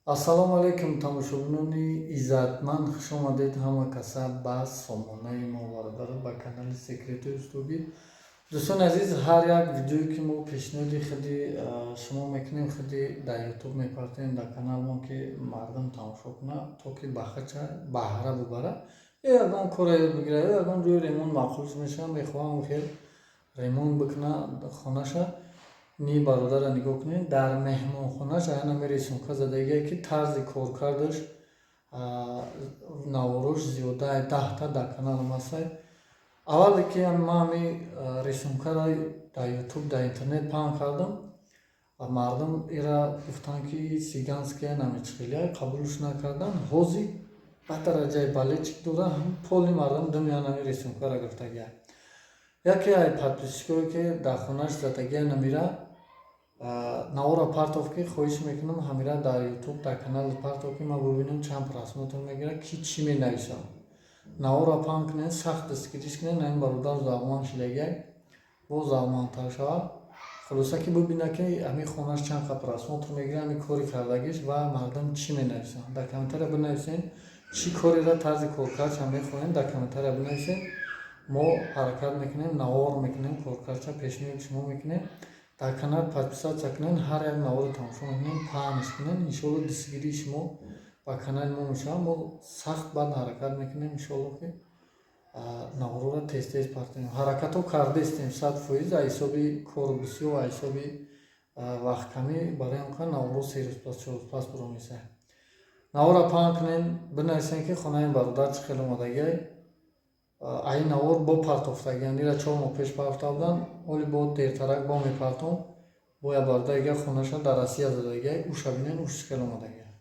Ассалому алайкум, тамошобинони иззатманд, хушомадед ҳама каса ба сомонаи мо, бародаро, ба канали Секрети Устогӣ. Дӯстони азиз, ҳар як видеое, ки мо пешниҳоди худи шумо мекунем, худи дар Ютуб мепартоем, дар каналмон, ки мардум тамошо кунад, то ки ба худша баҳра бибарад ё ягон корро ёд бигирад, ё ягон ҷои ремонт маъқулш мешавад, мехоҳам хел ремонт бикунад хонаша. Ни бародарро нигоҳ кунед, дар меҳмонхонааш аяна рисунка задагие, ки тарзи коркардаш, наворош зиёдаи 10та дар каналам ҳастай. Аввале ки ман ҳами рисункаро дар Ютуб, дар интернет паҳн кардам, мардум ира гуфтанд, ки цыганская, намечихелия, қабулш накарданд. Ҳозир ба дараҷаи болельщик дора, поли мардум думян ҳами рисункаро гирифтагия. Яке ай подписчикое, ки дар хонааш задагия намира, навора партов, ки хоҳиш мекунам, ҳамира дар Ютуб, дар канали партов, ки ман бубинам, чанд просмотр мегирад, ки чӣ менависам. Навора паҳн кунед, сахт дастгириш кунед, ин бародар завқманд шидагиай, боз завқмандтар шавад. Хулоса, ки бубинад, ки ҳамин хонааш чанд қа просмотр мегирад, ҳамин кори кардагиш, ва мардум чӣ менависанд. Дар комментария бинависед, чӣ кореро, тарзи коркардша мехоҳем, дар комментария бинависед. Мо ҳаракат мекунем, навор мекунем, коркардша пешниҳоди шумо мекунем. Дар канал подписаться кунед, ҳар як наворо тамошо мекунем, паҳнш кунед. Иншоалло, дастгирии шумо ба канали мо мешавад. Мо сахт баъд ҳаракат мекунем, иншоалло, ки наворҳоро тез тез партоем. Ҳаракатҳо кардаистем 100%, аз ҳисоби кору бисёр, аз ҳисоби вақткамӣ, барои он ка наворҳо 3 рӯз пас, 4 рӯз пас баромесад. Наворро паҳн кунед, бинависед, ки хонаи бародар чӣ хел омадагиай. Ай навор бо партофтагианд, ира 4 моҳ пеш партофта буданд, оли бо дертарак бо мепартом. Бо як бародари дигар хонаша дар Россия задагиай, уша бинед, уш чӣ хел омадагиай.